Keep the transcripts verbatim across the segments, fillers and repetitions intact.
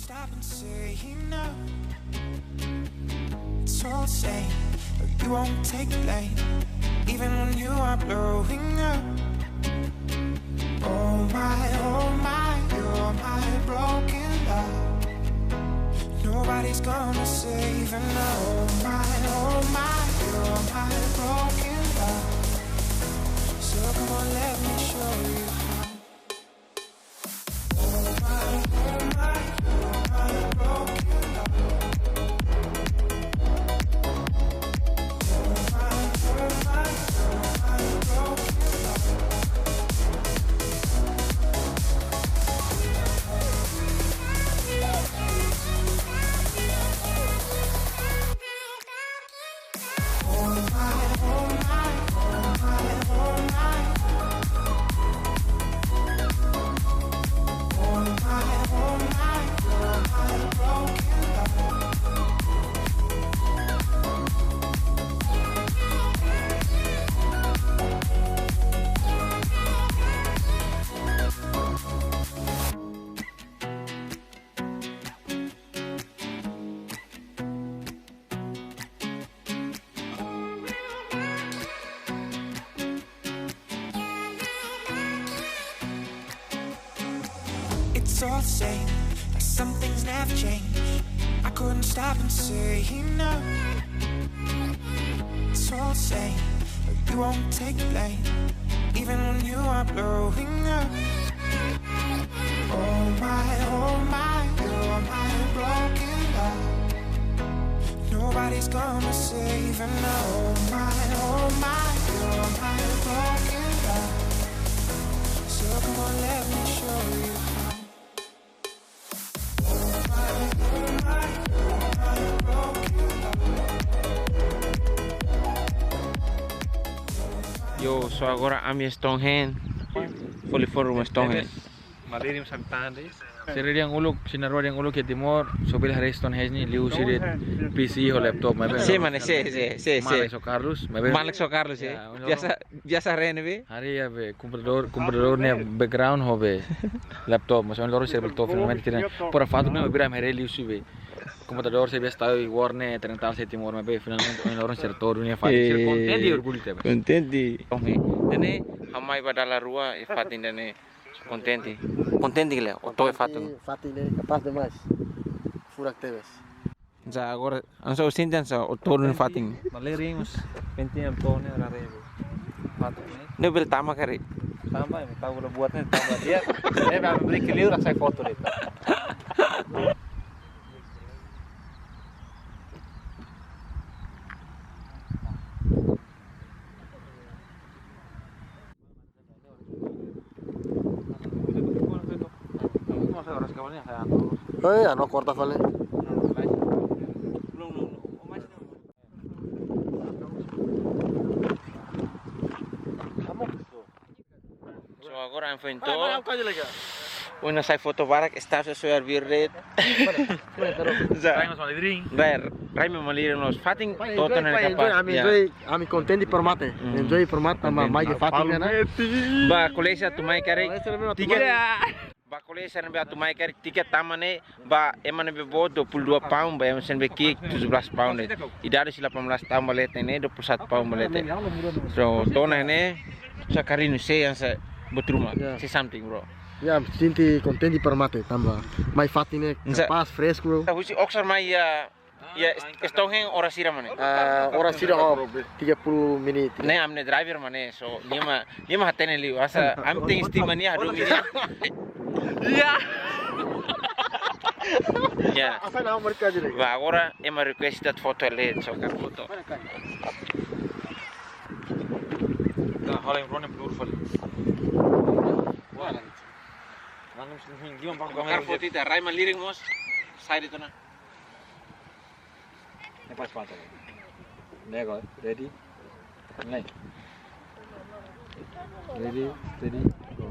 Stop and say enough. It's all the same, but you won't take blame, even when you are blowing up. Oh my, oh my, you're my broken love. Nobody's gonna save enough. Oh my, oh my, you're my broken love. So come on, let me show you how. It's all the same, but some things never change. I couldn't stop and say enough. It's all the same, but you won't take blame, even when you are blowing up. Oh my, oh my, you're my broken love. Nobody's gonna save enough. Oh my, oh my, you're my broken love. So come on, let me show you how. Yo, so agora ami Stonehenge. Foli forum Stonehenge. Malirin habitantes. Sira dehan uluk, sira na'in-rua dehan uluk iha Timor, só bele haree Stonehenge ne'e liuhusi de'it P C ho laptop, maibé. Sé, mane, sé, sé, sé, sé. Malik São Carlos, maibé. Malik São Carlos, sé. Ya, biasa, biasa haree ne'ebé. Haree iha be, komputadór, komputadór nia background ho be laptop, mas ohin loron sira laptop, finalmente tiha ona. Para fatuk ne'e, bira haree liuhusi be komputadór, sira biasa tau iha warna, ternyata sira Timor, maibé finalmente ohin loron sira to'o dunia fali. Sira kontente i orgullu tebes. Kontente. Oke, ne'e ha'u mai ba dala rua, i fatin ne'e. Kontente. Kontente ka lae, ó to'o iha fatin. Fatin ne'e kapás demais. Furak tebes. Hanesan agora, hanesan ó sente hanesan ó to'o iha fatin. Malirin mós penting am to'o ne'e haree. Fatin ne'e. Ne'e bele tama karik. Tama, ema tau bola buat ne'e tama di'ak. Ne'e ba beri keliu rasa foto de'it. Oi, anu korta fali. So, agora ami foin to'o. Oinsá, sai foto barak, staff sesuai birret. Za. Rai mós malirin. Rai, rai mós malirin, nos fatin, to'o enjoy, ne'e pai, enjoy, kapás. Ami enjoy, ami kontente para mate. Hmm. Enjoy para mate, ma, kontente. Mai ke fatin ne'e. Ba kolega atu mai karik. Kolega atu mai. Tiga. Ba kolega sira ne'ebé atu mai karik tiket tama ne'e, ba ema ne'ebé boot dua puluh dua pound, ba ema sira ne'ebé ki'ik tujuh belas pound de'it. Idade husi delapan belas tahun ba leten ne'e, dua puluh satu pound ba leten. So, to'o ona ne'e, sa karinu se yang sa buat ruma, ya, say something, bro. Ya, sente kontente para mate, tanba mai fatin ne'e, sa kapás, fresku, bro. Husi Oxford mai iha, iha Stonehenge oras hira, mane? Ah, oras hira, oh, tiga puluh menit. Ne'e ami-nia driver, mane, so, nia mak, nia mak hatene liu. Hanesan, ami tenke estima nia, hadomi nia. Iya. Ya. Apa nama mereka jadi? Ba, agora ema request atu foto, le, so, ka foto. Nah, hal yang rone blur fali. Wah, nanti. Nanti mesti gimana, Pak? Kamera foto ita, rai malirin mós. Sai de'it ona. Ne'e pas, pas. Ne'e ko, ready? Mulai. Ready, steady, go.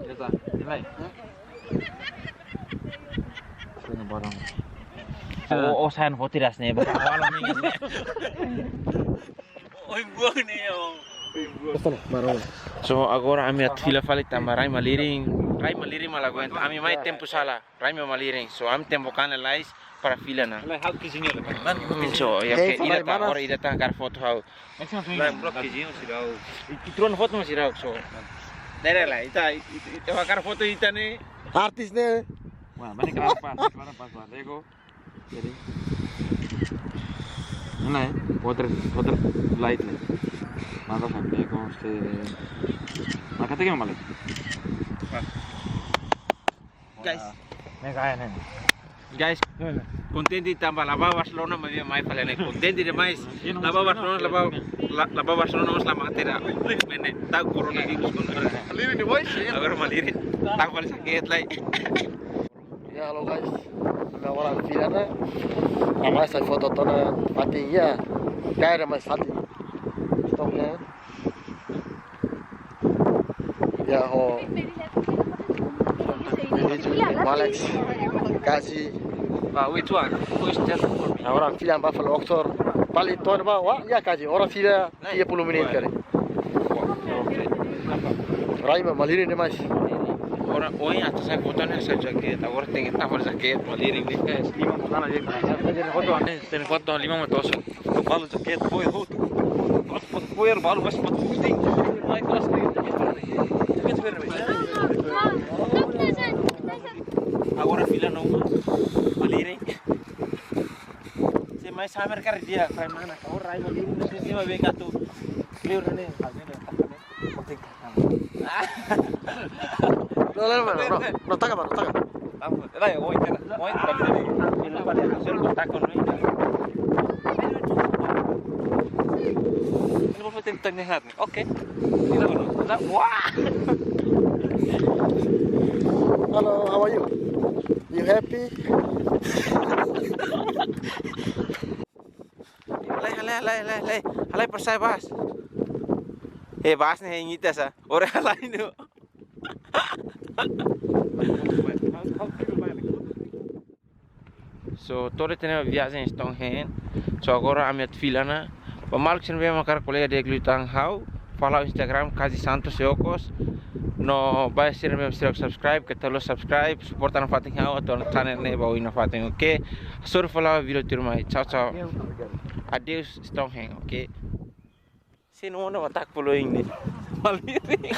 Ya, sa, mulai. Tengah barang. Oh, oh, saya foto das ne'e, Bang. Awal nih. Oi, buang ne'e, yo. So, agora ami atu fila fali tanba rai malirin, Rai malirin mak la aguenta. Ami mai tempu sala. Rai mak malirin. So, ami tempu kan lalais para fila ona. Lai hau kizinho le. Hmm, so, ya, oke, ida tan, ora ida tan hakarak foto ha'u. Lai blok kizinho sira ha'u. I, i tuan foto masih rau, so. Dere la, ita, ita, ita hakarak foto ita ne'e. Artis ne'e. Wah, mana kenapa pas, kenapa pas, Bang? Lego. Jadi, mana ya? Water, water light nih. Mantap kan? Lego, se, maka tadi mana? Guys. Ne'e kayak ne'e. Guys, kontente tanba la bá Barcelona, maibé mai fali ne'e. Kontente demais. La bá Barcelona, la bá, la, la bá Barcelona, mas la mate ida. Mene, tau coronavirus kon. Malirin demais, ya. Agora malirin. Tau fali sakit lai. Ya, halo guys. Ami agora fila ona. Ami sai foto tiha ona fatin ya. Kayak ada mais fatin. Stop ya. Ya, ho. Alex, kasi. But which one? Who is that for me? Nah, ora fila ba fali oktor. Fali tiha ona ba, wah, ya kasi. Ora fila tiga puluh menit kali. Rai mak malirin demais. Ora, ohin até sai foto ne'e sai jaket. Agora tenke tau fali jaket, malirin ne'e. Eh, lima mau sana aja. Tenke foto, lima mau toso. Balu jaket, boy, ho. Pas, pas, boy, balu, pas, pas, puting. Mai kelas ni. Agora fila ona, malirin. Se mai summer karik di'ak, rai mana? Kau rai malirin, se, se mai beka tu. Clear ne'e. Penting. No, no, no, no, no, taka, mano, taka. Tamu, rai, oi, kena, oi, kena. Ini mau foto tentang ni hat ni. Oke. Ini apa, no? Wah. Hello, how are you? You happy? Halai, halai, halai, halai, halai. Halai persai bas. Eh, bas ne'e hein ita sa. Ora halai no. So, to'o iha ne'e viajen Stonehenge. So, agora ami atu fila ona. Ba maluk sira ne'ebé mak hakarak kolega di'ak liután ha'u, follow Instagram Kazi Santos Yokos. No ba sira ne'ebé seidauk subscribe, keta haluha subscribe, suporta nafatin ha'u atu halo channel ne'e ba oin nafatin, oke? Sorry follow video tuirmai. Ciao, ciao. Adeus Stonehenge, oke? Sin onda matak polo ini. Malirin.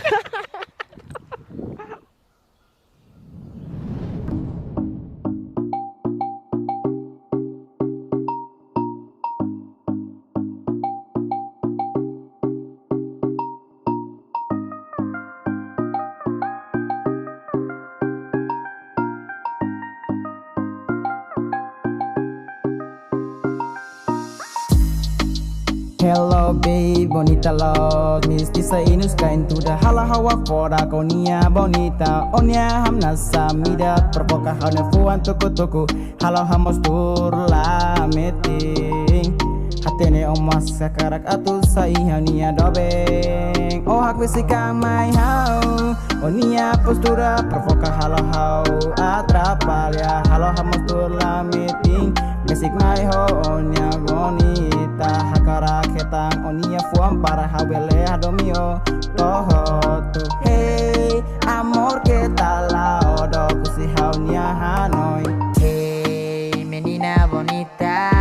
Hello babe, bonita los, mis tisa inus kain tuda hala hawa fora konia bonita, onia hamnasa mida, provoka hane fuan tuku tuku, halo hamos tur la meeting. Hatene omas hakarak atu sai hau nia dobeng, o hak besi kamai hau. Onia postura provoka halo hau atrapalha, halo hamos tur la meeting. Besik mai ho onia bonita, hakarak hetan onia fuan para hau bele hadomi o to'o hotu. Hey, amor, que tal la odo kusi hau nia hanoin. Hey, menina bonita,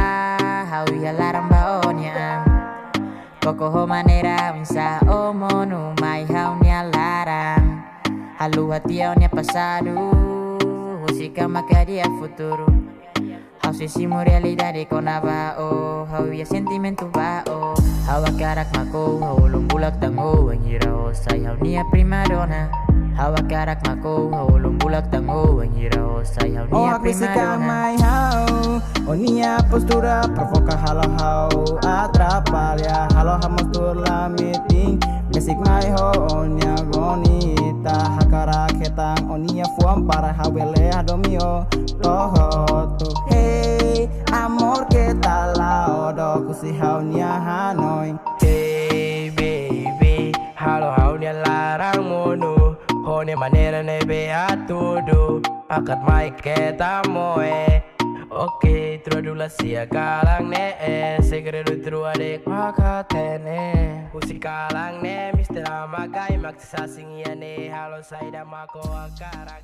hau iha laran ba onia. Koko ho maneira oinsá o monu mai hau nia laran. Haluha tiha o nia pasadu, husik ha'u maka di'ak futuru. Ha'u sei simu realidade kona-ba o, ha'u iha sentimentu ba o. Ha'u hakarak mak o, ha'u ulun bulak tan o, wainhira o sai ha'u nia primadona. Ha'u hakarak mak o, ha'u ulun bulak tan o, wainhira o sai ha'u nia primadona. O hak besi kamai hau. Onia postura provoka halo hau atrapalha, halo hamos tur la meeting. Besik mai ho onia bonita, hakarak hetan onia fuan para hau bele hadomi o to'o hotu. Hey, amor, que tal la odo kusi hau nia hanoin. Hey baby, halo hau nia laran monu, ho nia maneira ne'ebé hatudu, hakat mai keta moe. Oke, trodu la sia kalan ne'e, segredu troa de maka tene. Husi kalan ne'e, mister Amagai, mak sasin ia ne'e, halo saida mako hakarak.